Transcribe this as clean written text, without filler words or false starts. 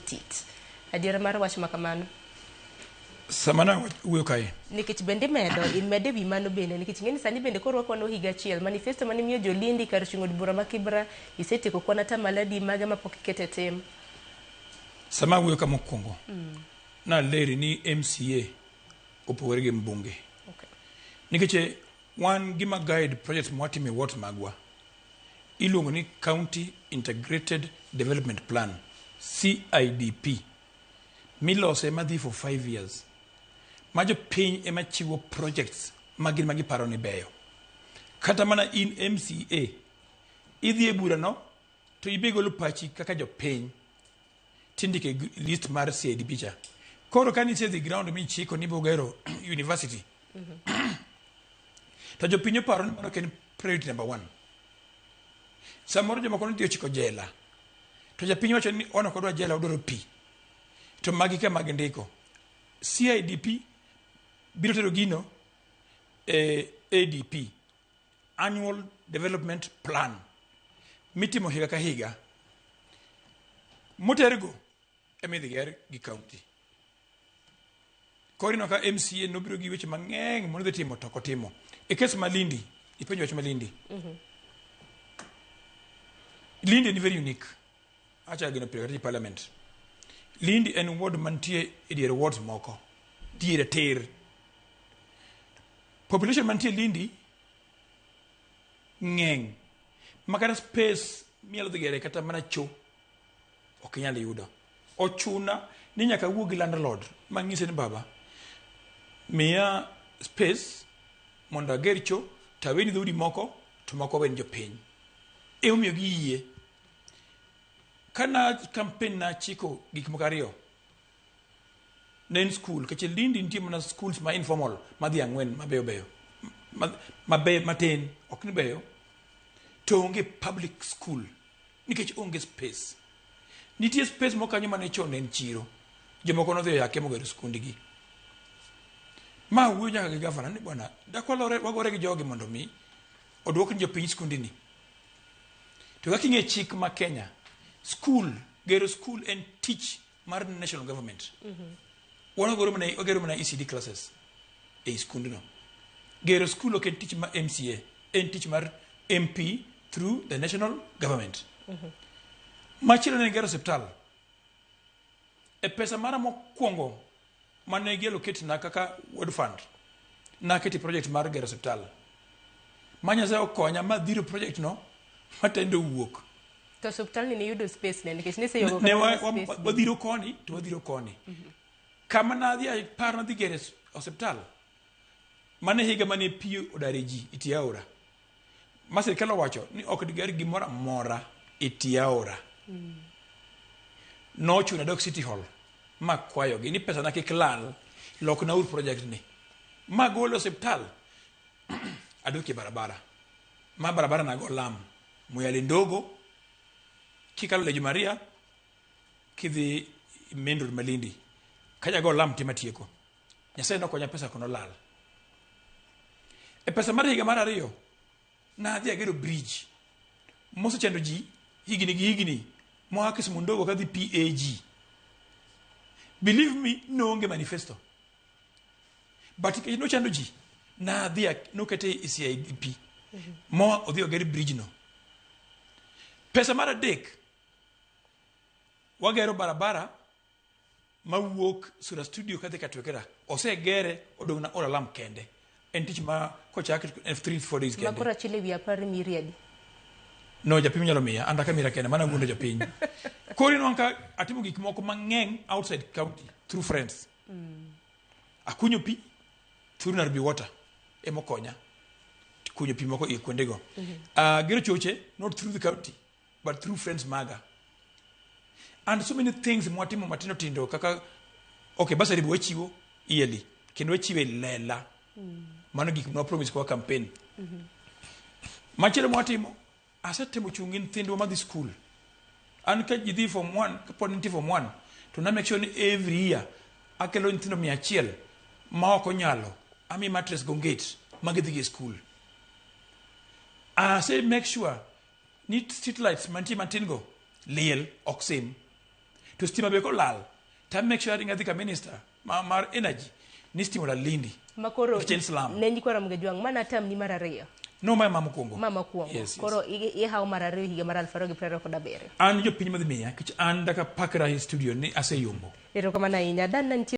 appetite. Adiera mar wach ma kamano. Sama na wuoyo kae. Nikech bende imedo, imede wi mano bende, nikech ing'eni sani bende koro wakwano higa achiel. Manifesto mane imiyo jolindi kar chung' od bura ma Kibra, isetieko kwan atamalo adi mage mapok iketo e tim? Sama awuoyo ka mokwongo, naleri ni MCA opogore gi mbunge. Nikech wan gima guide projects mwatimo e wards magwa iluongo ni County Integrated Development Plan, CIDP, milose madhi for 5 years. Ma jopiny ema chiwo projects ma gin ma giparo ni beyo. Kata mana in MCA, idhi e burano to ibe golo pachi kaka jopiny tindike list mar CIDP cha. Koro ka nisedhi ground michiko ni ibiro gero university, to jopiny oparo ni mano ok en priority number one. Samoro jomoko nodhi ochiko jela, to japiny wacho ni wan ok wadwa jela, wadwaro pi. To magi ka mag ndiko. CIDP biro tero gino e ADP, Annual Development Plan, mitimo higa ka higa. Motergo ema idhi ger gi county. Koro ineno ka MCA nobiro gi weche mang'eny mane odhi timo to ok otimo. E kes ma Lindi, ipenjo wach ma Lindi. Lindi en very unique. Acha gino pile kata e parliament. Lindi en ward mantie e dier wards moko. Diere tir. Population mantie Lindi ng'eny. Makata space minyalo dhi gere kata mana cho ok inyal yudo. Ochuna ni nyaka awuo gi landlord mang'ise ni baba miya space mondo ager cho to aweni dhoudi moko to moko aweni jopiny. Emomiyo giyie. Kana campaign nachiko gik moko ariyo. Ne en school, nikech Lindi nitie mana schools ma informal madhi ang'wen mabeyo beyo. Mabeyo matin, ok ni beyo. To onge public school nikech onge space. Nitie space moko kanyo mane chon ne en chiro. Jomoko nodhi oyake mogero skundgi. Ma wuoyo nyaka gi gavana ni bwana, dak walore wagore gi jogi mondo mi oduok ni jopiny skundini. To kaka ing'e chik ma Kenya, school, gero school en tich mar national government. Wan wagero mana, wagero mana ECD classes ei skundno. Gero school ok en tich ma MCA, en tich mar MP through the national government. Machielo ne en gero osiptal. E pesa mara mokwongo mane giallocate na kaka ward fund, nakete project mar gero osiptal. Ma Nyasaye okonya ma dhiro project no ma tender owuok. To osiptal ni niyudo space ne nikech niseyuago Ne kata wa, mana wa, space wadhiro koni to wadhiro koni. Kama nadhi apar nadhi gere osiptal, mane higa mane pi odare ji e tie aora. Ma sirikal owacho ni ok diger gimoro amora e tie aora. Nochuno adok City Hall makwayogi ni pesana kik lal, lokna uru project ni. Magolo osiptal adok e barabara. Ma barabara nago lam. Moyale Ndogo, kikalo Lejo Maria, kidhi main road Malindi. Kaja go lam tima tieko. Nyasaye nokonya pesa kono lal. E pesa mar higa mar ariyo, nadhi agero bridge mosechando ji higni gi higni moa Kisumu Ndogo kadhi PAG. Believe me, noonge manifesto. But nikech nochando ji, nadhi nokete e CIDP. Moa odhi oger bridge no. Pesa mar adek, wagero barabara mawuok Sura Studio kadhi Katwekera. Osegere, odong' na olo alam kende. En tich ma kochak en 3 4 days kende. Makoro achiel ewi apar miri adi? No, japiny nyalo miya, an daka mira kende, mana wuondo japiny. Koro inwang'o ka atimo gik moko mang'eny outside county through friends. Akunyo pi through Nairobi Water emokonya kunyo pi moko e kuondego. Gero choche not through the county but through friends maga. And so many things mwatimo matindo tindo kaka okay, bursary be wachiwo yearly kendo wachiwe lela. Mano gik mwa promise kwa campaign. Machielo mwatimo asetemo chung' gi nyithindwa madhi school. An ka ji dhi form 1, kapod nitie form 1, to na make sure ni every year akelo nyithindo 100 ma ok onyalo, ami mattress go onget ma gidhi go e school. Ase make sure ni street lights mantie matin go liel ok sim. To stima be kolal, to make sure aringo adhi ka minister ma, mar energy ni stima olal Lindi. Makoro Nikech en slum. ne nyikwa Ramogi Ajwang' mana tamni mar ariyo. No, ma ema mokwongo. Ma mokwongo. Yes. Koro ihawo mar ariyo higa mar 2027. An jopiny madhi miya, nikech an daka pakra e studio ni aseyombo. Erokamano ahinya. Dan nantie